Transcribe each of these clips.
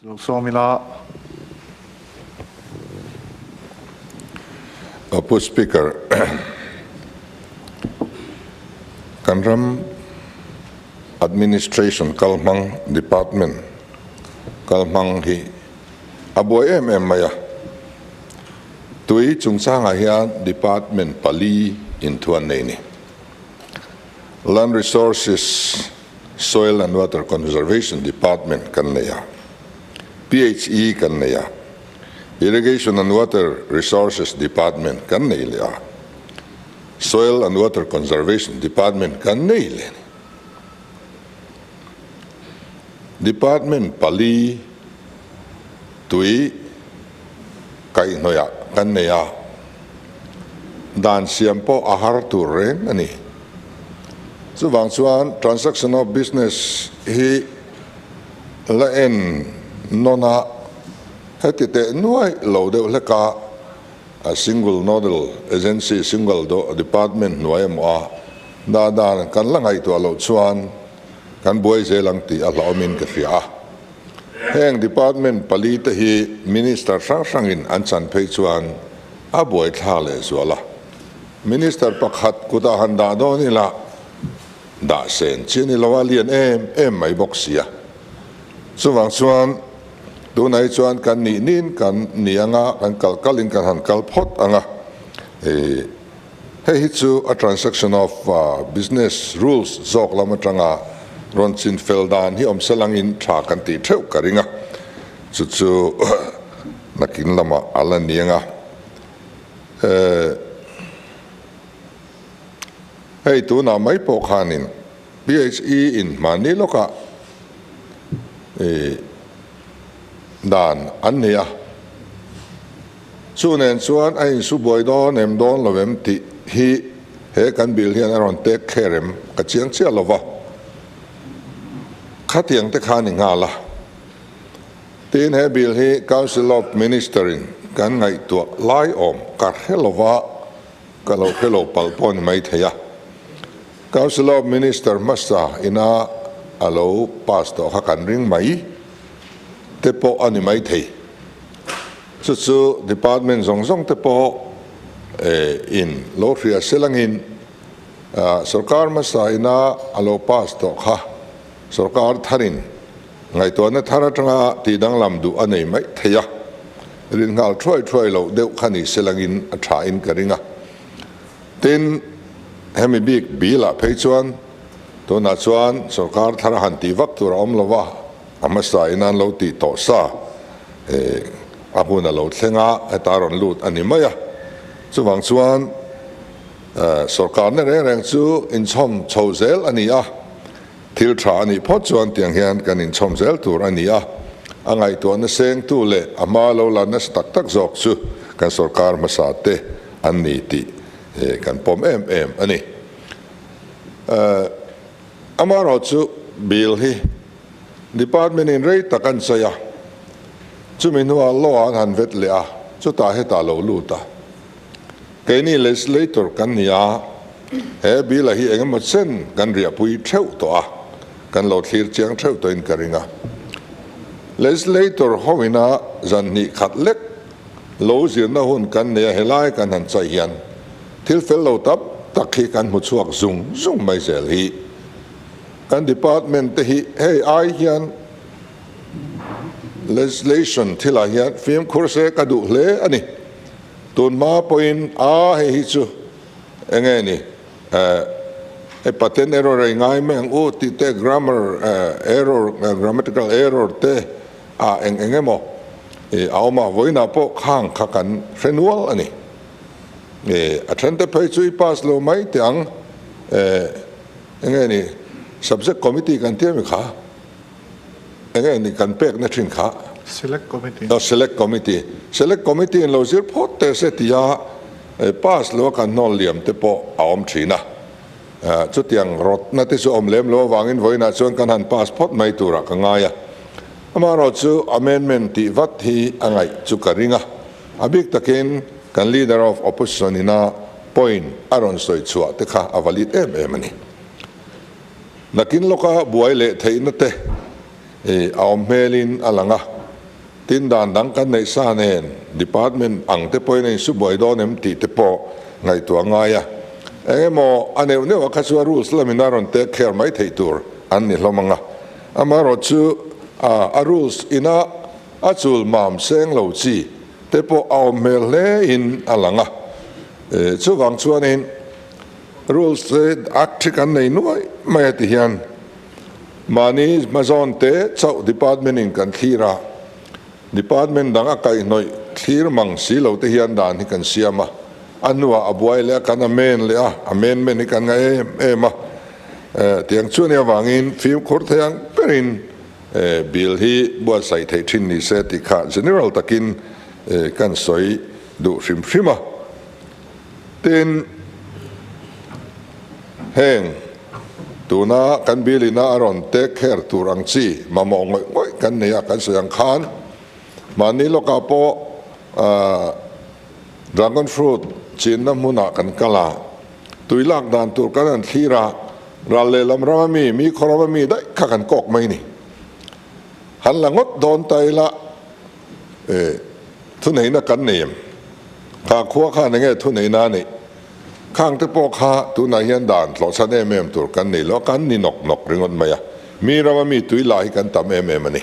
Lo sawm ila. Pu Speaker, kan ram administration kalhmang department kalhmang hi a buai em em mai a. Tui chungchangah hian department pali inthuan nei ni. Land Resources, Soil and Water Conservation Department kan nei a, PHE kan nei a, Irrigation and Water Resources Department kan nei leh a, Soil and Water Conservation Department kan nei leh a ni. Department pali tui kaihhnawihah kan nei a, dan siam pawh a har tur reng a ni. Chuvang chuan transaction of business hi la en nawn a, heti teh nuai lo deuh hlek a, a single nodal agency, single department hnuai emaw a dah dan kan la ngaihtuah loh chuan kan buai zel ang tih a hlauhawmin ka hria a. Heng department pali te hi minister hrang hrangin an chan phei chuan a buaithlak lehzual a. Minister pakhat kutah han dah dawn ila dah sen chi a ni lo a, lian em em mai bawk sia. Chuvang chuan tunah hi chuan kan nih nin kan ni anga, kan kal kalin kan han kal phawt anga, hei hi chu a transaction of business rules zawk lam atanga rawn chin fel dan hi awm selangin tha kan tih theuh ka ring a, chu chu nakin lamah a la ni anga. Hei tunah mai pawh khanin PHE in hmanni lawkah dan an nei a, chu nen chuan a insu buai dawn em dawn lo em tih hi he kan bill hian a rawn tek kher em ka chiang chiah lo va, khatiang te kha ni nghal a. Tin, he bill hi Council of Minister in kan ngaihtuah lai awm ka hre lova, ka lo hre lo palh pawh ni mai thei a. Council of Minister hmasa ina a lo pass tawh kha kan ring mai te pawh a ni mai thei. Chu chu department zawng zawng te pawh in lo hria selangin sorkar hmasa ina a lo pass tawh kha sorkar tharin Ngaihtuahna thar atanga tih danglam duh a nei mai thei a, rin nghal thuai thuai loh deuh kha ni se langin a tha in ka ring a. Tin, hemi bik bill ah phei chuan tunah chuan sorkar thar a han tih vak tur a awm lo va, a hmasa in an lo tih tawh sa a hun a lo thleng a, heta rawn lut a ni mai a. Chuvang chuan sorkarna reng reng chu inchhawm chho zel a ni a. Thil tha a nih phawt chuan tiang hian kan inchhawm zel tur a ni a, a ngaihtuahna sengtu leh a hma lo la nasa tak tak zawk chu kan sorkar hmasa te an ni tih kan pawm em em a ni. Amaherawhchu bill hi department in rei tak an sawi a, chumi hnuah law an han vet leh a, chutah hetah lo lut a. Keini legislator kan ni a, he bill-a hi engemaw chen kan riahpui theuh tawh a, kan lo thlir chiang theuh tawhin ka ring a. Legislator hoina zan hnih khat lek lo zirna hun kan nei a, helai kan han chai hian thil fel lo tam tak hi kan hmu chhuak zung zung mai zel hi. Kan department te hi hei ai hian legislation thilah hian fimkhur se ka duh hle a ni. Tun hma pawhin a hei hi chu enge ni eh patent error a ingai mai ang u tih te grammar error grammatical error te ah eng eng emaw a awm a vawiinah pawh khang kha kan hre nual a ni. A then te phei chu i pass lo mai teh ang eh enge ni subject committee kan tia mi kha. Enge ni kan pekna thin kha? Select Committee. Aw Select Committee. Select Committee in lo zir phawt teh se tia pass lo a kan hnawl liam te pawh a awm thin a. Chutiang rawtna te chu awm lem lo avangin vawiinah chuan kan han pass phawt mai turah ka ngai a. Amaherawhchu amendment tih vat hi a ngaih chu ka ring a. A bik takin kan Leader of Opposition ina point a rawn sawi chhuah te kha a valid em em a ni. Nakin lawka buai leh theihna te a awm hmelin a lang a. Tin dan dang kan neih sa nen department ang te pawhin a insubuai dawn em tih te pawh ngaihtuah ngai a. Eng emaw a neuh neuh a kha chu a rules lamin a rawn take care mai theih tur an ni hlawm ang a. Amaherawh chu a rules ina a chul mam seng lo chi te pawh a awm hmel hle in a lang a. Chuvang chuanin rules te act hi kan nei nuai mai a ti hian mahni hmazawn te chauh department in kan thlir a, department dang a kaihhnawih thlir mang si lo te hian dan hi kan siam a, a hnuah a buai leh a kan amen leh a, amendment hi kan ngaih em em a. Tiang chu a nih avangin fimkhur thei ang berin bill hi buatsaih theih thin ni se tih kha general takin kan sawi duh hrim hrim a. Tin, heng tuna kan bill ina a rawn take care tur ang chi mamawh ngawih ngawih kan nei a, kan sawi ang khan mahni lawkah pawh dragon fruit chinna hmunah kan kal a, Tui lak dan tur kan han thlir a, ral lehlam rama mi, mi khaw rama mi daih kha kan kawk mai ni. Han la ngawt dawn ta ila, e, thuneihna kan nei em? Kha khua khan enge thuneihna a neih? Khang te pawh kha tunah hian dan tlawhchhan em em tur kan nei lo a, kan ni nawk nawk ringawt mai a. Mi rama mi tui la hi kan tam em em a ni,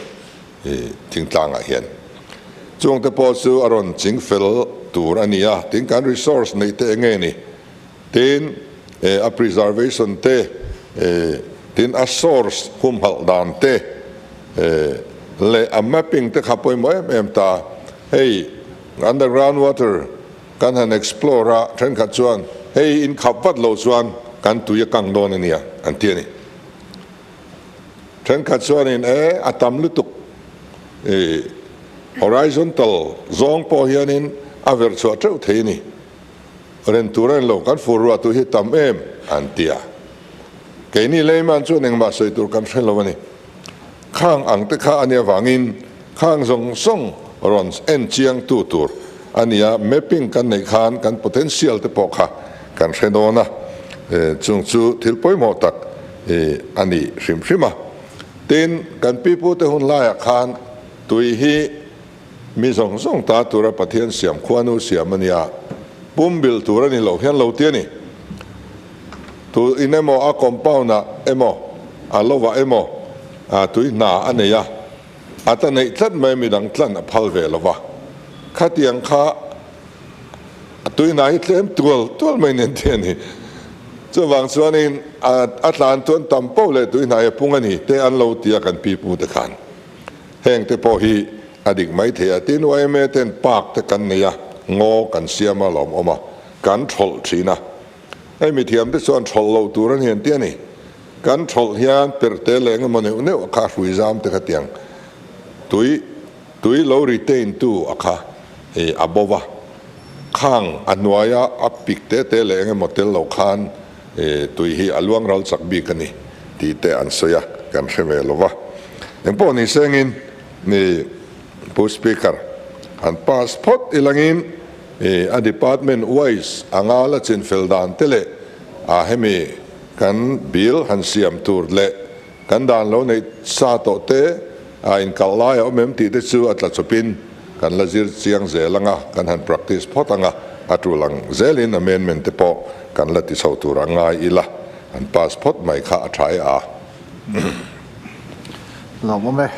e, thingtlangah hian. Chung te pawh chu a rawn ching fel tur a ni a, tin kan resource neih te enge ni? Tin, a preservation te, tin a source humhalh dan te leh a mapping te kha pawimawh em em ta. Hei underground water kan han explore a, thenkhat chuan hei in khap vat lo chuan kan tui a kang dawn a nia an ti a ni. Thenkhat chuanin e a tam lutuk horizontal zawng pawh hianin a verh chhuah teuh thei a ni. Ren tur a ni lo, kan fur ruah tu hi tam em an ti a. Keini layman chuan engmah sawi tur kan hre lo a ni. Khang ang te kha a nia vangin khang zawng zawng rawn en chiang tu tur a nia, mapping kan neih khan kan potential te pawh kha kan hre dawn a, chung chu thil pawimawh tak a ni hrim hrim a. Tin, kan pipute hun laiah khan tui hi Mi zawng zawng ta tura Pathian siam khuanu siam a nia, pumbil tur a ni loh hian lo ti a ni. Tu in emaw a compound ah emaw a lovah emaw tui hna a nei a, a ta neih tlat mai midang tlan a phal ve lo va. Khatiang kha a tui hna hi tlem tual tual mai nen ti a ni. Chuvang chuanin a tlan chuan tam poh leh tui hna hi a pung a ni te an lo ti a kan pipu te khan. Heng te pawh hi a dik mai thei a, tin yma ten park te kan nei a, ngaw kan siam a lawm awm a, kan thlawlh thin a. Hei mithiam te chuan thlawlh loh tur a ni an ti a ni. Kan thlawlh hian perhte leh engemaw neuh neuh a kha hrui zam te kha tiang tui tui lo retain tu a kha i a bo va, khang a hnuaia a pik te te leh engemaw tel lo khan tui hi a luang ral chak bik a ni tih te an sawi a, kan hre ve lo va. Engpawh ni sengin ni Pu Speaker han pass phawt ilangin a department wise anga la chinfel dan te leh a hemi kan bill han siam tur leh kan dan lo neih sa tawh te a inkalh lai a awm em tih te chu a tla chawpin kan la zir chiang zel anga kan han practice phawt anga a tul ang zelin amendment te pawh kan la ti chho tur a ngai ila han pass phawt mai kha a tha e a. Lawmawm e.